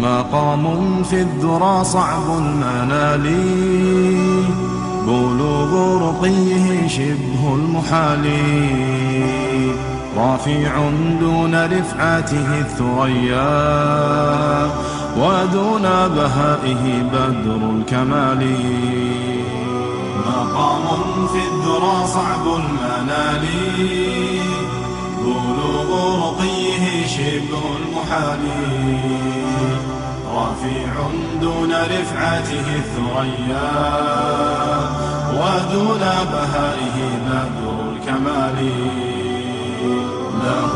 مقام في الذرى صعب المنال، بلوغ رقيه شبه المحال، رفيع دون رفعته الثريا، ودون بهائه بدر الكمال. مقام في الذرى صعب المنال، بلوغ رقيه شبه المحال، رفيع دون رفعته الثريا، ودون بهائه بدر الكمال. له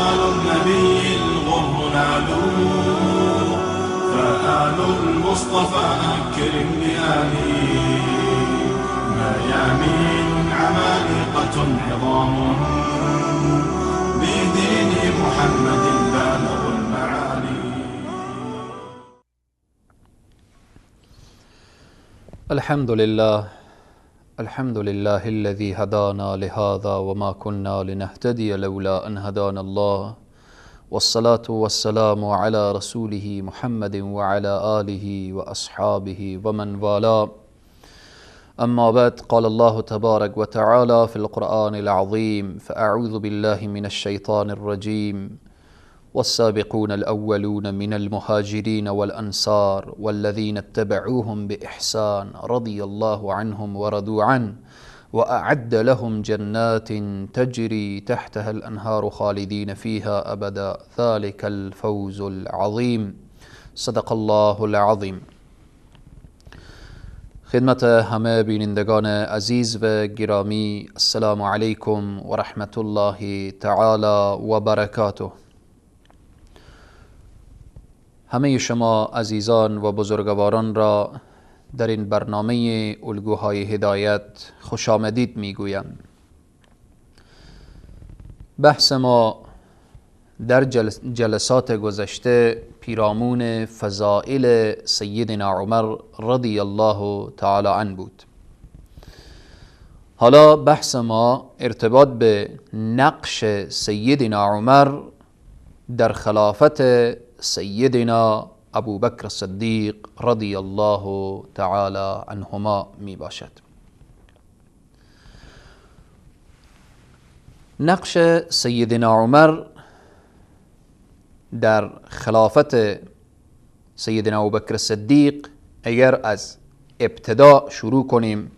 آل النبي الغر نالوا، فآل المصطفى أكرم بآله. ميامين عمالقة عظام، بدين محمد بالغ المعالي. الحمد لله، الحمد لله الذي هدانا لهذا وما كنا لنهتدي لولا أن هدانا الله، والصلاة والسلام على رسوله محمد وعلى آله وأصحابه ومن والاه. أما بعد، قال الله تبارك وتعالى في القرآن العظيم: فأعوذ بالله من الشيطان الرجيم، والسابقون الأولون من المهاجرين والأنصار والذين اتبعوهم بإحسان رضي الله عنهم ورضوا عنه وأعد لهم جنات تجري تحتها الأنهار خالدين فيها أبدا، ذلك الفوز العظيم. صدق الله العظیم. خدمت همه بینندگان عزیز و گرامی، السلام علیکم و رحمت الله تعالی و برکاته. همه شما عزیزان و بزرگواران را در این برنامه الگوهای هدایت خوش آمدید میگویم. بحث ما در جلسات گذشته پیرامون فضائل سیدنا عمر رضی الله تعالی عنه بود. حالا بحث ما ارتباط به نقش سیدنا عمر در خلافت سیدنا ابوبکر صدیق رضی الله تعالی عنهما می باشد. نقش سیدنا عمر در خلافت سیدنا ابوبکر صدیق اگر از ابتدا شروع کنیم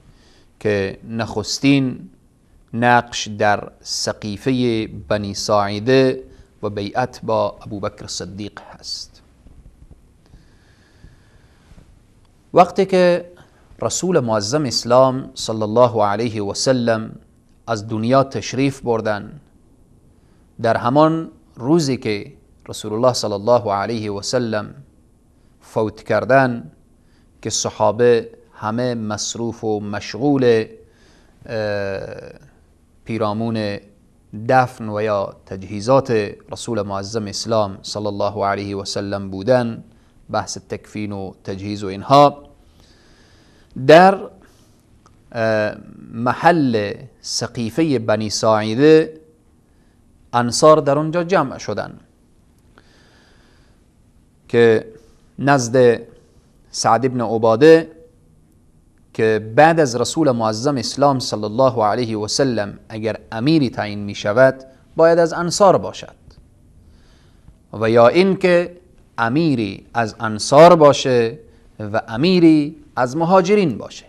که نخستین نقش در سقیفه بنی ساعده و بیعت با ابوبکر صدیق هست. وقتی که رسول معظم اسلام صلی الله علیه و سلم از دنیا تشریف بردن، در همان روزی که رسول الله صلی الله علیه و سلم فوت کردن که صحابه همه مصروف و مشغول پیرامون دفن و یا تجهیزات رسول معظم اسلام صلی الله علیه و سلم بودن، بحث تکفین و تجهیز و اینها، در محل سقیفه بنی ساعده انصار در اونجا جمع شدن که نزد سعد بن عباده که بعد از رسول معظم اسلام صلی الله علیه و سلم اگر امیری تعیین می شود باید از انصار باشد، و یا اینکه امیری از انصار باشه و امیری از مهاجرین باشه.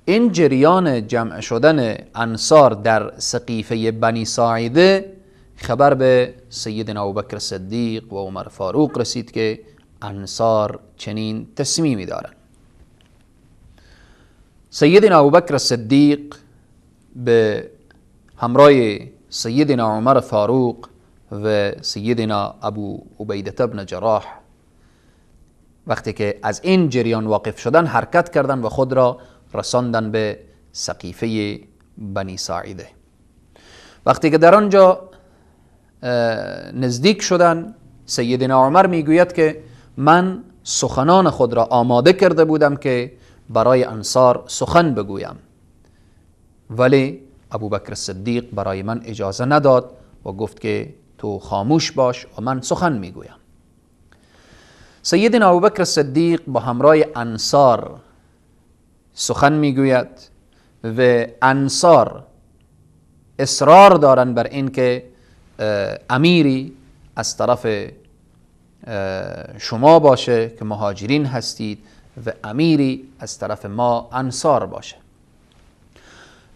این جریان جمع شدن انصار در سقیفه بنی ساعده خبر به سیدنا ابوبکر صدیق و عمر فاروق رسید که انصار چنین تصمیمی دارند. سیدنا ابوبکر صدیق به همراه سیدنا عمر فاروق و سیدنا ابو عبیده بن جراح وقتی که از این جریان واقف شدن حرکت کردند و خود را رساندن به سقیفه بنی ساعده. وقتی که در آنجا نزدیک شدن، سیدنا عمر میگوید که من سخنان خود را آماده کرده بودم که برای انصار سخن بگویم، ولی ابوبکر صدیق برای من اجازه نداد و گفت که تو خاموش باش و من سخن میگویم. سیدنا ابوبکر صدیق با همراه انصار سخن میگوید و انصار اصرار دارند بر اینکه امیری از طرف شما باشه که مهاجرین هستید و امیری از طرف ما انصار باشه.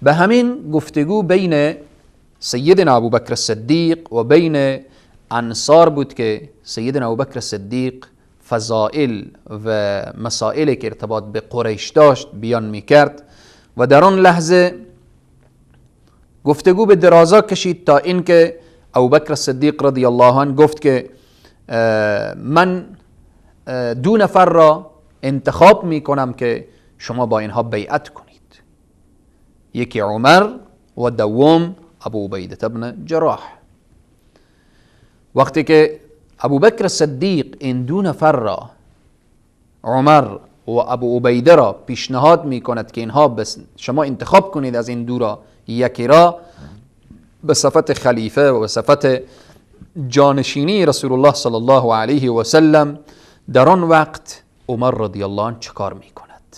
به همین گفتگو بین سیدنا ابوبکر صدیق و بین انصار بود که سیدنا ابوبکر صدیق فضائل و مسائلی که ارتباط به قریش داشت بیان میکرد و در آن لحظه گفتگو به درازا کشید تا اینکه ابوبکر صدیق رضی الله عنه گفت که من دو نفر را انتخاب میکنم که شما با اینها بیعت کنید، یکی عمر و دوم ابو عبیده بن جراح. وقتی که ابوبکر صدیق این دو نفر را، عمر و ابو عبیده را پیشنهاد میکند که اینها بس شما انتخاب کنید از این دو را یکی را به صفت خلیفه و به صفت جانشینی رسول الله صلی الله علیه و سلم، در آن وقت عمر رضی الله عنه چکار میکند؟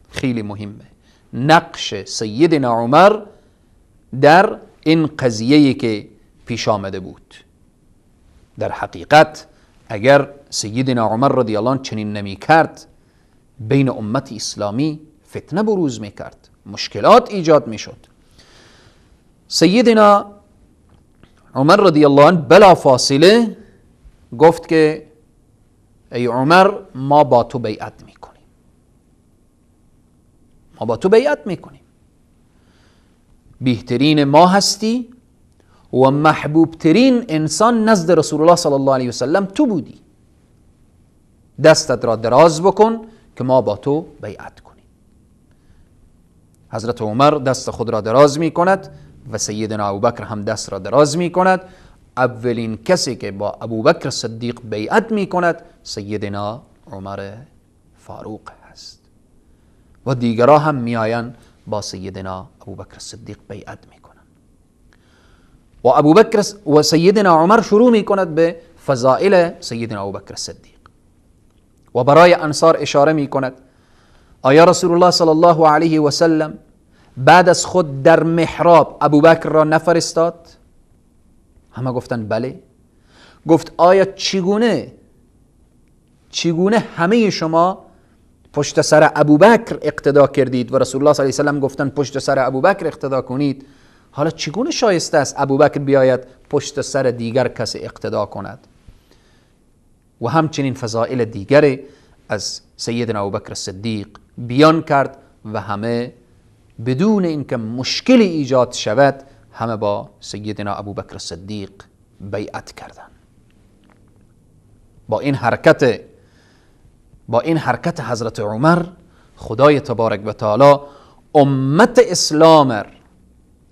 خیلی مهمه نقش سیدنا عمر در این قضیه که پیش آمده بود. در حقیقت اگر سیدنا عمر رضی الله عنه چنین نمی کرد، بین امت اسلامی فتنه بروز می کرد، مشکلات ایجاد می شد. سیدنا عمر رضی الله عنه بلا فاصله گفت که ای عمر، ما با تو بیعت میکنیم، ما با تو بیعت میکنیم، بهترین ما هستی و محبوب ترین انسان نزد رسول الله صلی الله علیه وسلم تو بودی، دستت را دراز بکن که ما با تو بیعت کنیم. حضرت عمر دست خود را دراز میکند و سیدنا ابوبکر هم دست را دراز میکند. اولین کسی که با ابوبکر صدیق بیعت میکند سیدنا عمر فاروق هست و دیگرها هم میآیند با سیدنا ابوبکر صدیق بیعت میکنند و ابوبکر و سیدنا عمر شروع میکند به فضائل سیدنا ابوبکر صدیق و برای انصار اشاره میکند آیا رسول الله صلی الله علیه و سلم بعد از خود در محراب ابوبکر را نفرستاد؟ همه گفتن بله. گفت آیا چگونه همه شما پشت سر ابوبکر اقتدا کردید و رسول الله صلی الله علیه و سلم گفتن پشت سر ابوبکر اقتدا کنید، حالا چگونه شایسته است ابوبکر بیاید پشت سر دیگر کسی اقتدا کند؟ و همچنین فضائل دیگر از سیدنا ابوبکر صدیق بیان کرد و همه بدون اینکه مشکلی ایجاد شود همه با سیدنا ابوبکر صدیق بیعت کردند. با این حرکت حضرت عمر، خدای تبارک و تعالی امت اسلام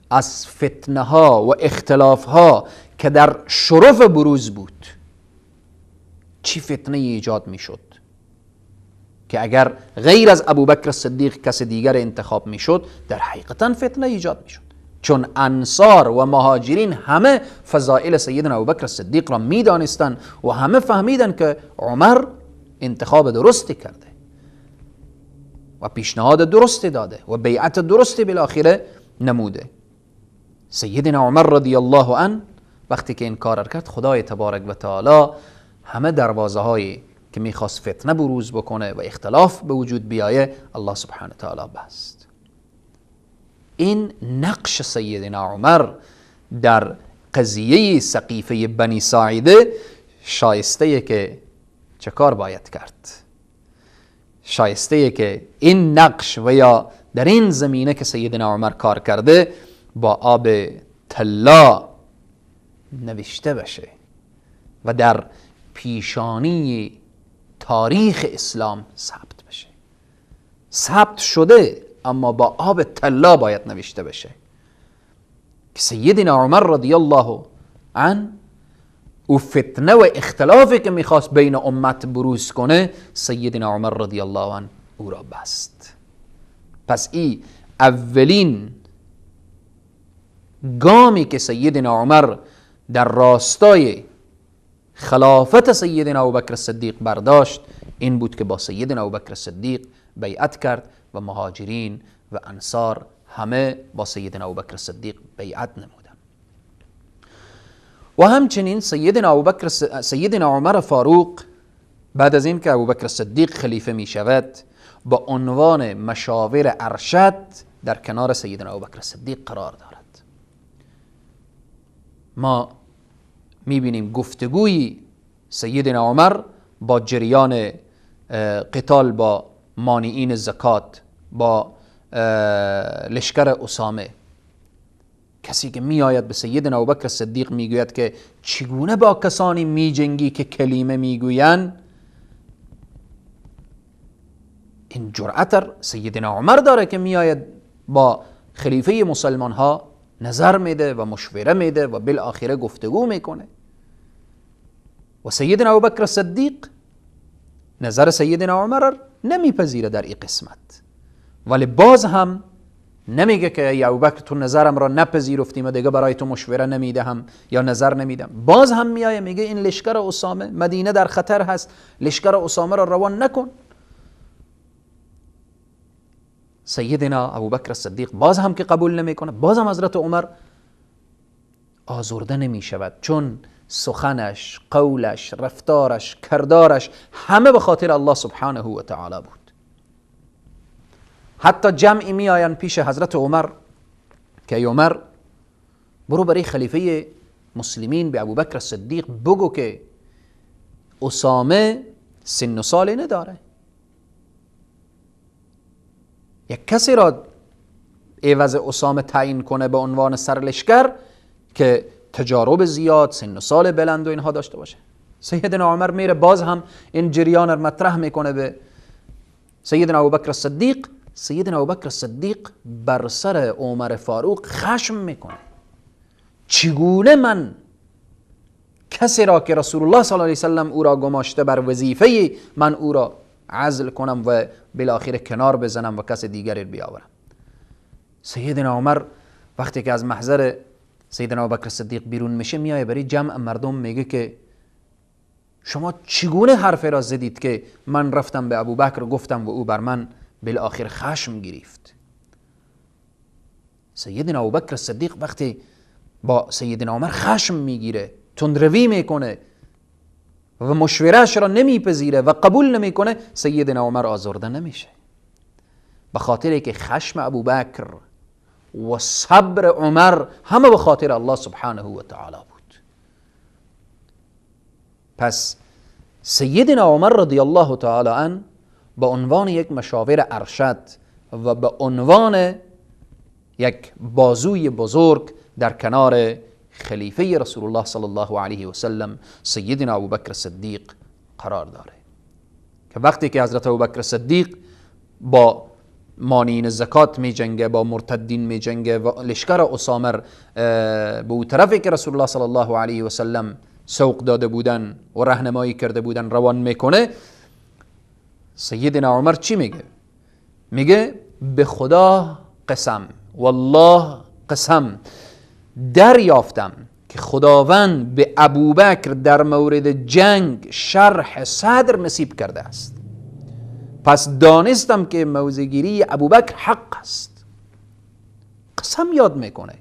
از فتنه ها و اختلاف ها که در شرف بروز بود، چی فتنه ایجاد می شد که اگر غیر از ابوبکر صدیق کس دیگر انتخاب می شد در حقیقتا فتنه ایجاد می شد، چون انصار و مهاجرین همه فضائل سیدنا ابوبکر صدیق را می دانستند و همه فهمیدن که عمر انتخاب درستی کرده و پیشنهاد درستی داده و بیعت درستی بالاخره نموده. سیدنا عمر رضی الله عنه وقتی که این کار کرد، خدای تبارک و تعالی همه دروازه هایی که میخواست فتنه بروز بکنه و اختلاف به وجود بیایه الله سبحانه تعالی بست. این نقش سیدنا عمر در قضیه سقیفه بنی ساعده شایسته که چه کار باید کرد، شایسته که این نقش و یا در این زمینه که سیدنا عمر کار کرده با آب طلا نوشته بشه و در پیشانی تاریخ اسلام ثبت بشه. ثبت شده اما با آب طلا باید نوشته بشه که سیدنا عمر رضی الله عنه او فتنه و اختلافی که میخواست بین امت بروز کنه سیدنا عمر رضی الله عنه او را بست. پس ای اولین گامی که سیدنا عمر در راستای خلافت سیدنا ابوبکر صدیق برداشت این بود که با سیدنا ابوبکر صدیق بیعت کرد و مهاجرین و انصار همه با سیدنا ابوبکر صدیق بیعت نمودن. و همچنین سیدنا عمر فاروق بعد از این که ابوبکر صدیق خلیفه می شود با عنوان مشاور ارشد در کنار سیدنا ابوبکر صدیق قرار دارد. ما می بینیم گفتگوی سیدنا عمر با جریان قتال با مانعین زکات، با لشکر اسامه، کسی که می آید به سیدنا ابوبکر صدیق می گوید که چگونه با کسانی می جنگی که کلمه می گویند، این جرأت سیدنا عمر داره که می آید با خلیفه مسلمان ها نظر میده و مشوره میده و بالآخره گفتگو میکنه. و سیدنا ابوبکر صدیق نظر سیدنا عمر نمیپذیره در این قسمت، ولی باز هم نمیگه که ای ابوبکر تو نظرم را نپذیرفتیم و دیگه برای تو مشوره نمیدهم یا نظر نمیدم. باز هم میایه میگه این لشکر اسامه، مدینه در خطر هست، لشکر اسامه را روان نکن. سیدنا ابوبکر صدیق باز هم که قبول نمیکنه، باز هم حضرت عمر آزرده نمیشود، چون سخنش، قولش، رفتارش، کردارش همه به خاطر الله سبحانه و تعالی بود. حتی جمعی می آین پیش حضرت عمر که ای عمر برو برای خلیفه مسلمین به ابوبکر صدیق بگو که اسامه سن و سالی نداره، یک کسی را عوض اسامه تعیین کنه به عنوان سرلشکر که تجارب زیاد، سن و سال بلند و اینها داشته باشه. سیدنا عمر میره باز هم این جریان را مطرح میکنه به سیدنا ابوبکر صدیق. سیدنا ابوبکر صدیق بر سر عمر فاروق خشم میکنه، چگونه من کسی را که رسول الله صلی الله علیه وسلم او را گماشته بر وظیفه من او را عزل کنم و بالاخره کنار بزنم و کس دیگری بیاورم. سیدنا عمر وقتی که از محضر سیدنا ابوبکر صدیق بیرون میشه میایه برای جمع مردم میگه که شما چگونه حرف را زدید که من رفتم به ابوبکر گفتم و او بر من بالاخره خشم گرفت. سیدنا ابوبکر صدیق وقتی با سیدنا عمر خشم میگیره، تندروی میکنه و مشورهش را نمیپذیره و قبول نمیکنه، سیدنا عمر آزرده نمیشه، به خاطر که خشم ابوبکر و صبر عمر همه به خاطر الله سبحانه و تعالی بود. پس سیدنا عمر رضی الله تعالی عنه به عنوان یک مشاور ارشد و به عنوان یک بازوی بزرگ در کنار خلیفه رسول الله صلی الله علیه و سلم سیدنا ابوبکر صدیق قرار داره که وقتی که حضرت ابوبکر صدیق با مانعین زکات می جنگه، با مرتدین می جنگه و لشکر اسامه به او طرفی که رسول الله صلی الله علیه و سلم سوق داده بودن و راهنمایی کرده بودن روان میکنه، سیدنا عمر چی میگه؟ میگه به خدا قسم، والله قسم، دریافتم که خداوند به ابوبکر در مورد جنگ شرح صدر نصیب کرده است، پس دانستم که موضع‌گیری ابوبکر حق است. قسم یاد میکنه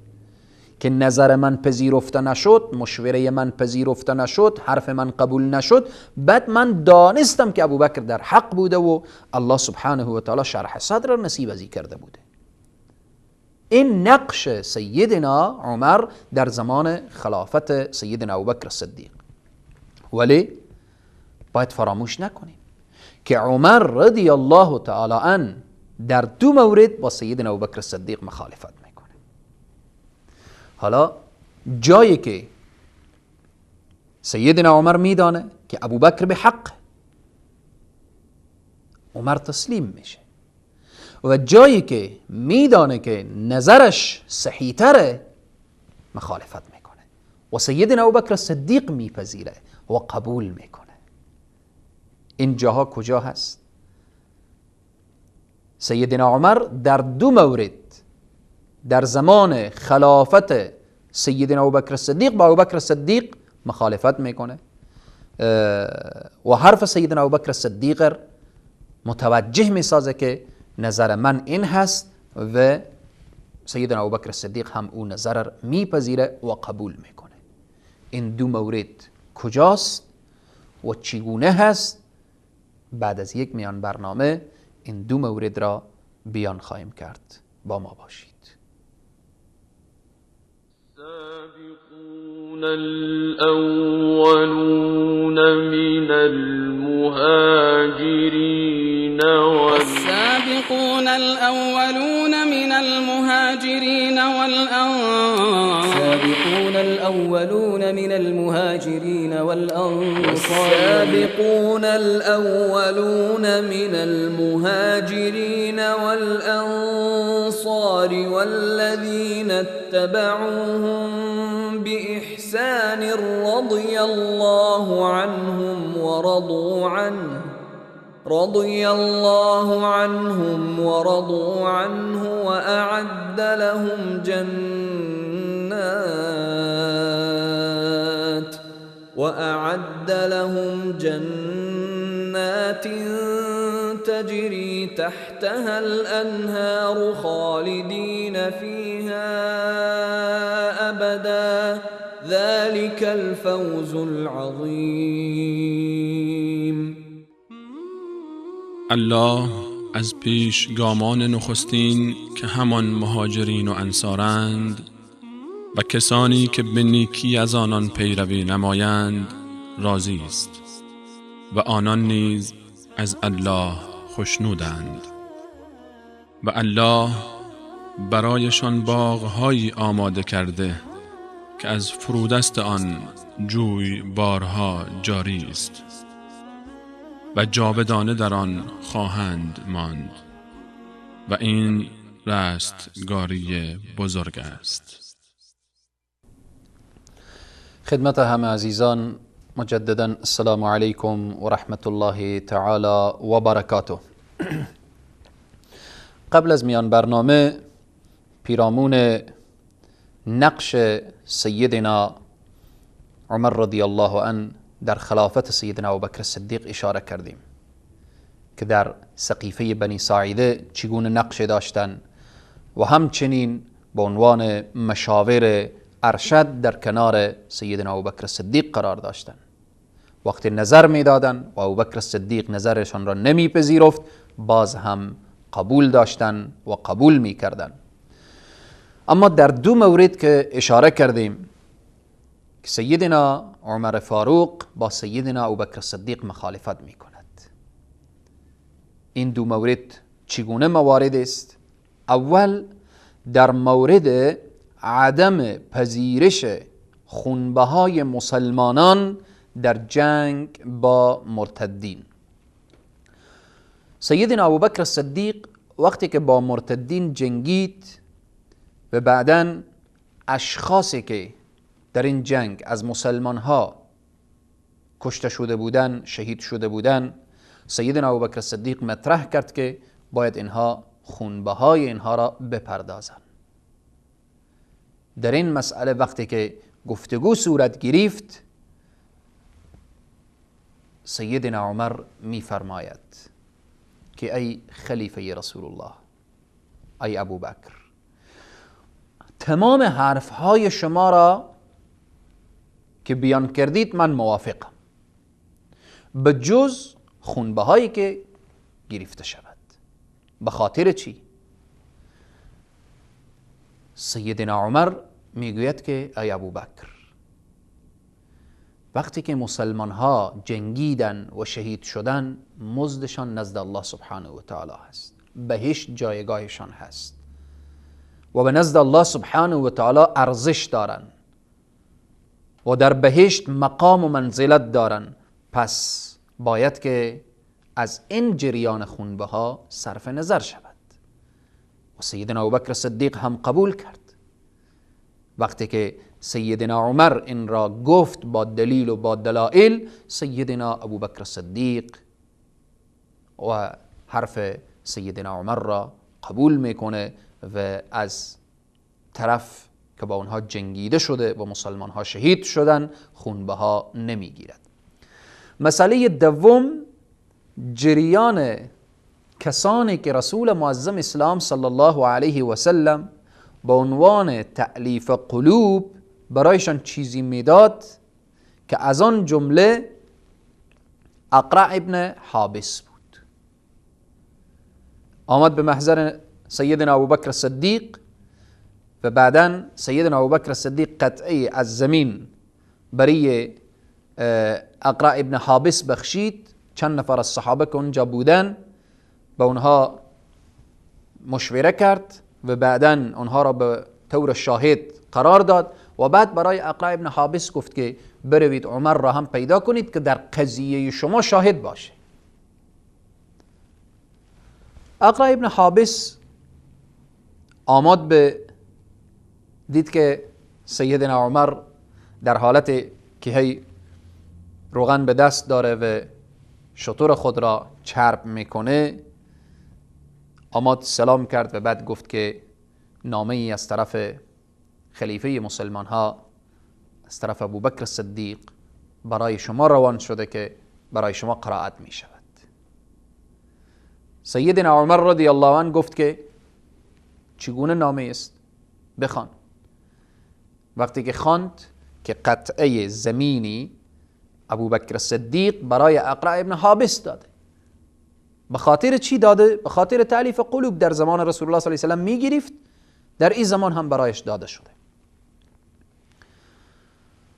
که نظر من پذیرفته نشد، مشوره من پذیرفته نشد، حرف من قبول نشد، بعد من دانستم که ابوبکر در حق بوده و الله سبحانه و تعالی شرح صدر را نصیب ازی کرده بوده. این نقش سیدنا عمر در زمان خلافت سیدنا ابوبکر صدیق. ولی باید فراموش نکنیم که عمر رضی الله تعالی عنه در دو مورد با سیدنا ابوبکر صدیق مخالفت میکنه. حالا جایی که سیدنا عمر میدانه که ابوبکر به حق، عمر تسلیم میشه، و جایی که میدانه که نظرش صحیح تره مخالفت میکنه و سیدنا ابوبکر صدیق میپذیره و قبول میکنه. این جاها کجا هست؟ سیدنا عمر در دو مورد در زمان خلافت سیدنا ابوبکر صدیق با ابوبکر صدیق مخالفت میکنه. و حرف سیدنا ابوبکر صدیق متوجه می سازه که نظر من این هست و سیدنا ابوبکر صدیق هم او نظر میپذیره و قبول میکنه. این دو مورد کجاست و چگونه هست؟ بعد از یک میان برنامه این دو مورد را بیان خواهیم کرد. با ما باشید. السابقون الأولون من المهاجرين والسابقون الأولون من المهاجرين والأنصار السابقون الأولون من المهاجرين والأنصار السابقون الأولون من المهاجرين والأنصار والذين اتبعوهم بإحسان رضي الله عنهم ورضوا عنه وأعد لهم جنات تجري تحتها الأنهار خالدين فيها أبدا ذلك الفوز العظيم. الله از پیش گامان نخستین که همان مهاجرین و انصارند و کسانی که به نیکی از آنان پیروی نمایند راضی است و آنان نیز از الله خوشنودند و الله برایشان باغهایی آماده کرده که از فرودست آن جوی بارها جاری است و جاودانه در آن خواهند ماند و این رستگاری بزرگ است. خدمت همه عزیزان مجددا السلام علیکم و رحمت الله تعالی و برکاته. قبل از میان برنامه پیرامون نقش سیدنا عمر رضی الله عنه در خلافت سیدنا ابوبکر صدیق اشاره کردیم که در سقیفه بنی ساعده چگونه نقش داشتن و همچنین به عنوان مشاور ارشد در کنار سیدنا ابوبکر صدیق قرار داشتن. وقتی نظر میدادن و ابوبکر صدیق نظرشان را نمیپذیرفت، باز هم قبول داشتن و قبول میکردن. اما در دو مورد که اشاره کردیم که سیدنا عمر فاروق با سیدنا ابوبکر صدیق مخالفت میکند، این دو مورد چگونه موارد است؟ اول در مورد عدم پذیرش خونبهای مسلمانان در جنگ با مرتدین. سیدنا ابوبکر صدیق وقتی که با مرتدین جنگید و بعداً اشخاصی که در این جنگ از مسلمان ها کشته شده بودن، شهید شده بودن، سیدنا ابوبکر صدیق مطرح کرد که باید اینها خونبهای اینها را بپردازند. در این مسئله وقتی که گفتگو صورت گرفت، سیدنا عمر میفرماید که ای خلیفه رسول الله، ای ابوبکر، تمام حرفهای شما را که بیان کردید من موافقم، به جز خونبهایی که گرفته شود. به خاطر چی؟ سیدنا عمر میگوید که ای ابوبکر، وقتی که مسلمان ها جنگیدن و شهید شدن، مزدشان نزد الله سبحانه و تعالی هست، بهشت جایگاهشان هست و به نزد الله سبحانه و تعالی ارزش دارن و در بهشت مقام و منزلت دارن. پس باید که از این جریان خونبه ها صرف نظر شود. و سیدنا ابوبکر صدیق هم قبول کرد. وقتی که سیدنا عمر این را گفت با دلیل و با دلائل، سیدنا ابوبکر صدیق و حرف سیدنا عمر را قبول میکنه و از طرف که با اونها جنگیده شده و مسلمان ها شهید شدن خونبه ها نمیگیرد. مسئله دوم، جریان کسانی که رسول معظم اسلام صلی الله علیه و سلم به عنوان تألیف قلوب برایشان چیزی میداد که از آن جمله اقرع ابن حابس بود. آمد به محضر سیدنا ابوبکر صدیق و بعدا سیدنا ابوبکر صدیق قطعه از زمین برای اقرع ابن حابس بخشید. چند نفر از صحابه که اونجا بودن به اونها مشوره کرد و بعدا اونها را به طور شاهد قرار داد و بعد برای اقرع ابن حابس گفت که بروید عمر را هم پیدا کنید که در قضیه شما شاهد باشه. اقرع ابن حابس آمد به دید که سیدنا عمر در حالت که هی روغن به دست داره و شتر خود را چرب میکنه، آمد سلام کرد و بعد گفت که نامه ای از طرف خلیفه مسلمان ها، از طرف ابوبکر صدیق برای شما روان شده که برای شما قرائت می شود. سیدنا عمر رضی الله عنه گفت که چگونه نامه است؟ بخوان. وقتی که خواند که قطعه زمینی ابوبکر صدیق برای اقرع ابن حابس داده. به خاطر چی داده؟ به خاطر تألیف قلوب. در زمان رسول الله صلی الله علیه و سلم میگرفت، در این زمان هم برایش داده شده.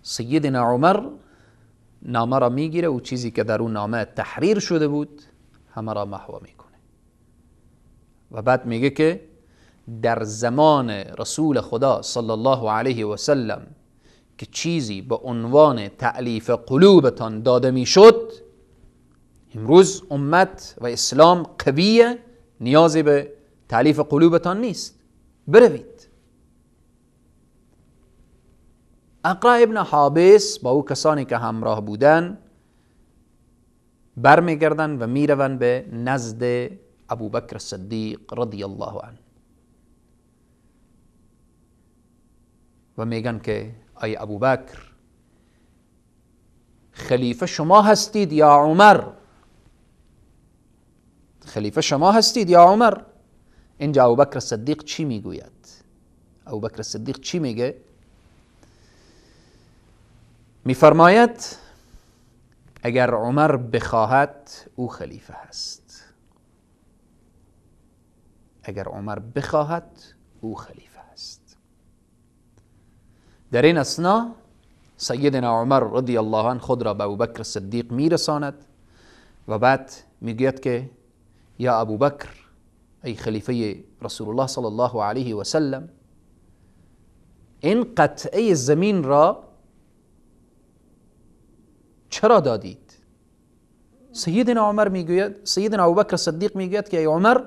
سیدنا عمر نامه را میگیره و چیزی که در اون نامه تحریر شده بود همه را محو میکنه و بعد میگه که در زمان رسول خدا صلی الله علیه و سلم که چیزی به عنوان تألیف قلوبتان داده میشد، امروز امت و اسلام قویه، نیازی به تألیف قلوبتان نیست، بروید. اقرع ابن حابس با او کسانی که همراه بودن برمیگردن و میروند به نزد ابوبکر صدیق رضی الله عنه و میگن که ای ابوبکر، خلیفه شما هستید یا عمر؟ خلیفه شما هستید یا عمر؟ اینجا ابوبکر صدیق چی میگوید؟ ابوبکر صدیق چی میگه؟ میفرماید اگر عمر بخواهد او خلیفه هست، اگر عمر بخواهد او خلیفه هست. در این اثنا سیدنا عمر رضی الله عنه خود را به ابوبکر صدیق میرساند و بعد میگوید که یا ابوبکر، ای خلیفه رسول الله صلی الله علیه و سلم، این قطعه زمین را چرا دادید؟ سیدنا عمر میگوید، سیدنا ابوبکر صدیق میگوید که ای عمر،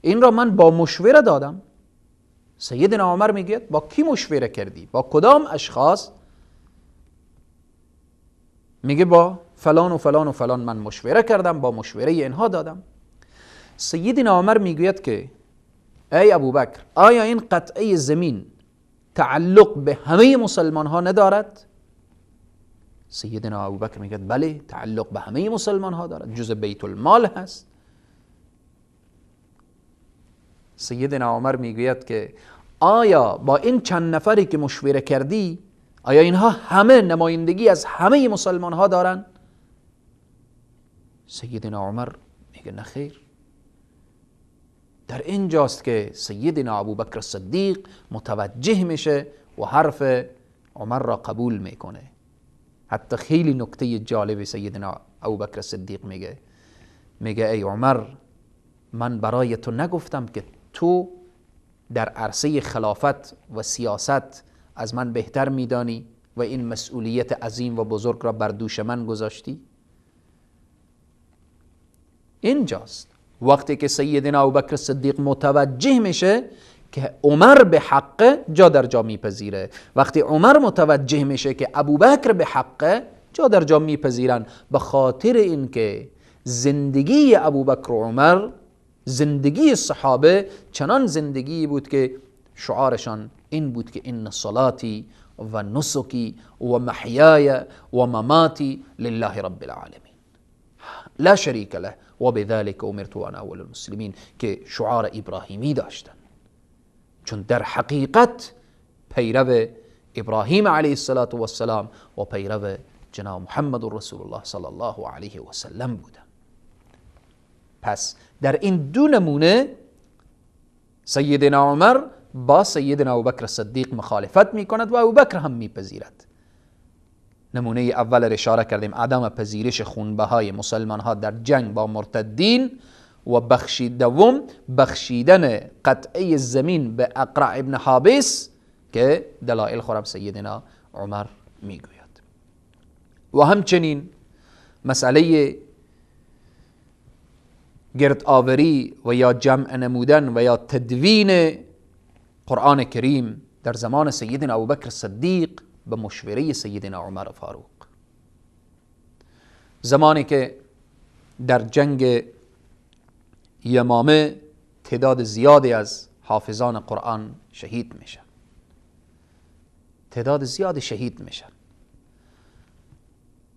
این را من با مشوره دادم. سیدنا عمر میگوید با کی مشوره کردی؟ با کدام اشخاص؟ میگه با فلان و فلان و فلان من مشوره کردم، با مشوره اینها دادم. سیدنا عمر میگوید که ای ابوبکر، آیا این قطعه زمین تعلق به همه مسلمان ها ندارد؟ سیدنا ابوبکر میگه بله، تعلق به همه مسلمان ها دارد، جزء بیت المال هست. سیدنا عمر میگوید که آیا با این چند نفری که مشوره کردی، آیا اینها همه نمایندگی از همه مسلمان ها دارن؟ سیدنا عمر میگه نه خیر. در اینجاست که سیدنا ابوبکر صدیق متوجه میشه و حرف عمر را قبول میکنه. حتی خیلی نکته جالب سیدنا ابوبکر صدیق میگه، میگه ای عمر، من برای تو نگفتم که تو در عرصه خلافت و سیاست از من بهتر میدانی و این مسئولیت عظیم و بزرگ را بر دوش من گذاشتی؟ اینجاست وقتی که سیدنا ابوبکر صدیق متوجه میشه که عمر به حقه، جا در جا میپذیره. وقتی عمر متوجه میشه که ابوبکر به حقه، جا در جا میپذیرن، به خاطر اینکه زندگی ابوبکر و عمر، زندگی صحابه چنان زندگی بود که شعارشان این بود که ان صلاتی و نسکی و محیای و مماتی لله رب العالمین. لا شریک له و بذلك امرت وانا اول المسلمین، که شعار ابراهیمی داشتن، چون در حقیقت پیرو ابراهیم علیه السلام و پیرو جناب محمد رسول الله صلی الله علیه و سلم بودن. پس در این دو نمونه سیدنا عمر با سیدنا ابوبکر صدیق مخالفت میکند و ابوبکر هم میپذیرد. نمونه اول را اشاره کردیم، عدم پذیرش خونبهای مسلمان ها در جنگ با مرتدین، و بخشید دوم بخشیدن قطعه زمین به اقرع ابن حابس که دلائل خورم سیدنا عمر میگوید. و همچنین مسئله گرد آوری و یا جمع نمودن و یا تدوین قرآن کریم در زمان سیدنا ابوبکر صدیق به مشوره سیدنا عمر فاروق. زمانی که در جنگ یمامه تعداد زیادی از حافظان قرآن شهید میشن، تعداد زیادی شهید میشن،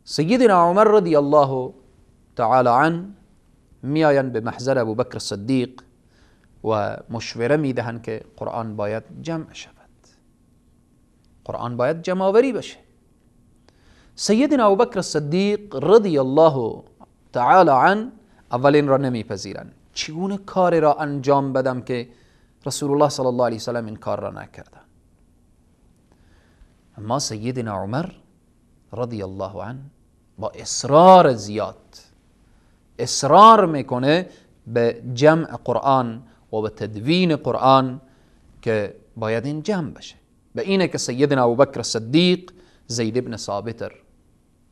سیدنا عمر رضی الله تعالی عنه میآیند به محضر ابوبکر صدیق و مشوره میدهند که قرآن باید جمع شود، قرآن باید جمع آوری بشه. سیدنا ابوبکر صدیق رضی الله تعالی عنه اولین را نمیپذیرند. چگونه کار را انجام بدم که رسول الله صلی الله علیه وسلم این کار را نکردن؟ اما سیدنا عمر رضی الله عنه با اصرار زیاد اصرار میکنه به جمع قرآن و به تدوین قرآن که باید این جمع بشه. به اینه که سیدنا ابوبکر صدیق زید ابن ثابت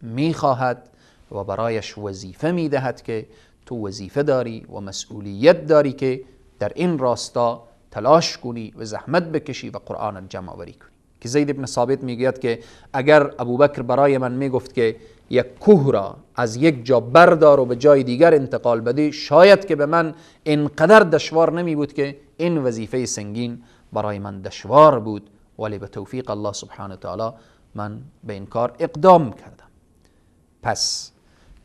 میخواهد و برایش وظیفه میدهد که تو وظیفه داری و مسئولیت داری که در این راستا تلاش کنی و زحمت بکشی و قرآن جمع آوری کنی. که زید ابن ثابت میگوید که اگر ابوبکر برای من میگفت که یک کوه را از یک جا بردار و به جای دیگر انتقال بده، شاید که به من اینقدر دشوار نمی بود که این وظیفه سنگین برای من دشوار بود، ولی به توفیق الله سبحانه تعالی من به این کار اقدام کردم. پس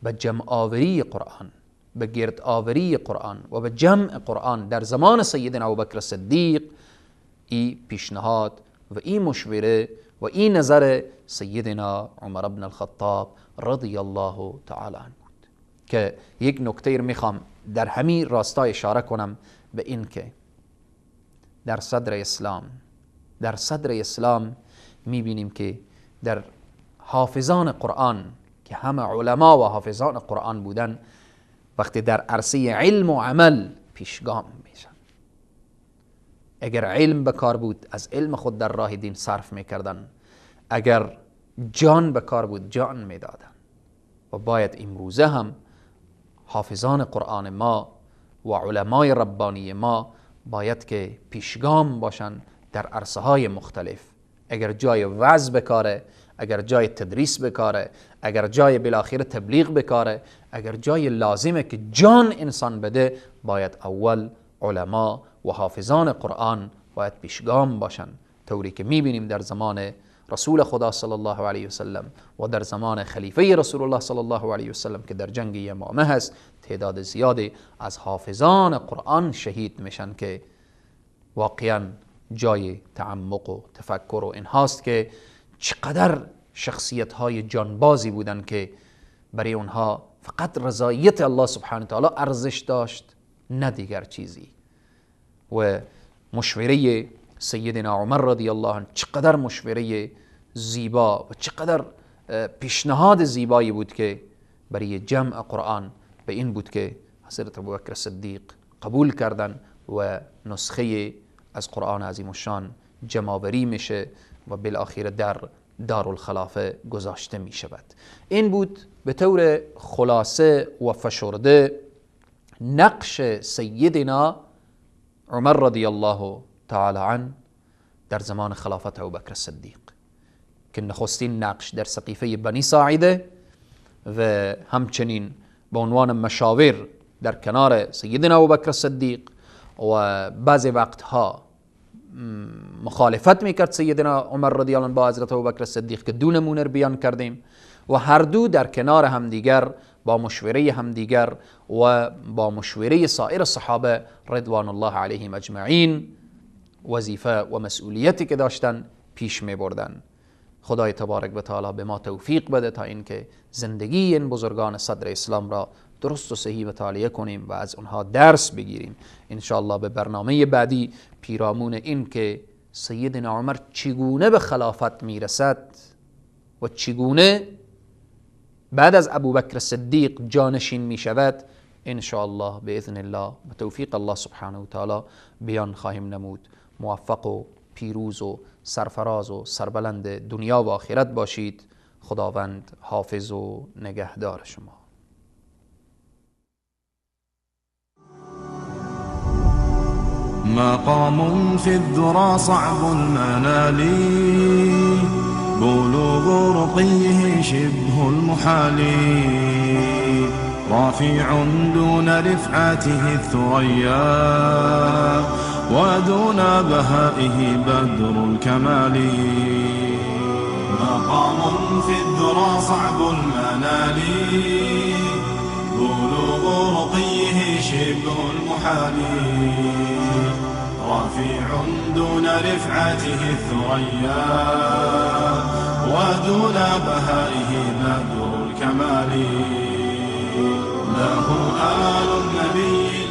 به جمع آوری قرآن، به گرد آوری قرآن و به جمع قرآن در زمان سیدنا ابوبکر صدیق ای پیشنهاد و این مشوره و این نظر سیدنا عمر بن الخطاب رضی الله تعالی عنه بود. که یک نکته رو میخوام در همین راستا اشاره کنم به این که در صدر اسلام میبینیم که در حافظان قرآن که همه علما و حافظان قرآن بودن، وقتی در عرصه علم و عمل پیشگام میشن. اگر علم بکار بود از علم خود در راه دین صرف میکردن، اگر جان بکار بود جان میدادن. و باید امروزه هم حافظان قرآن ما و علمای ربانی ما باید که پیشگام باشن در عرصه های مختلف. اگر جای وعظ بکاره، اگر جای تدریس بکاره، اگر جای بالاخره تبلیغ بکاره، اگر جای لازمه که جان انسان بده، باید اول علما و حافظان قرآن باید پیشگام باشن. طوری که میبینیم در زمان رسول خدا صلی الله علیه وسلم و در زمان خلیفه رسول الله صلی الله علیه وسلم که در جنگ یمامه هست، تعداد زیادی از حافظان قرآن شهید میشن که واقعا جای تعمق و تفکر و این هاست که چقدر شخصیت های جانبازی بودن که برای اونها فقط رضایت الله سبحانه تعالی ارزش داشت، نه دیگر چیزی. و مشوره سیدنا عمر رضی الله عنه چقدر مشوره زیبا و چقدر پیشنهاد زیبایی بود که برای جمع قرآن به این بود که حضرت ابوبکر صدیق قبول کردن و نسخه از قرآن عظیم الشان جمع‌آوری میشه و بالاخره در دارالخلافه گذاشته می شود. این بود به طور خلاصه و فشرده نقش سیدنا عمر رضی الله تعالی عنه در زمان خلافت ابوبکر صدیق، که نخستین نقش در سقیفه بنی ساعده و همچنین به عنوان مشاور در کنار سیدنا ابوبکر صدیق و بعضی وقتها مخالفت میکرد سیدنا عمر رضی الله عنه با حضرت ابوبکر صدیق که دو نمونه رو بیان کردیم و هر دو در کنار همدیگر با مشوره همدیگر و با مشوره سایر صحابه رضوان الله علیهم اجمعین وظیفه و مسئولیتی که داشتن پیش می بردن. خدای تبارک و تعالی به ما توفیق بده تا اینکه زندگی این بزرگان صدر اسلام را درست و صحیح مطالعه کنیم و از اونها درس بگیریم. انشاءالله به برنامه بعدی پیرامون این که سیدنا عمر چگونه به خلافت میرسد و چگونه بعد از ابوبکر صدیق جانشین میشود، انشاءالله باذن الله به توفیق الله سبحانه و تعالی بیان خواهیم نمود. موفق و پیروز و سرفراز و سربلند دنیا و آخرت باشید. خداوند حافظ و نگهدار شما. مقام في الذرى صعب المنال، بلوغ رقيه شبه المحال، رافع دون رفعته الثريا، ودون بهائه بدر الكمال. مقام في الذرى صعب المنال، بلوغ رقيه شبه المحال، رفيع دون رفعته الثريا، ودون بهائه بدر الكمال. له آل النبي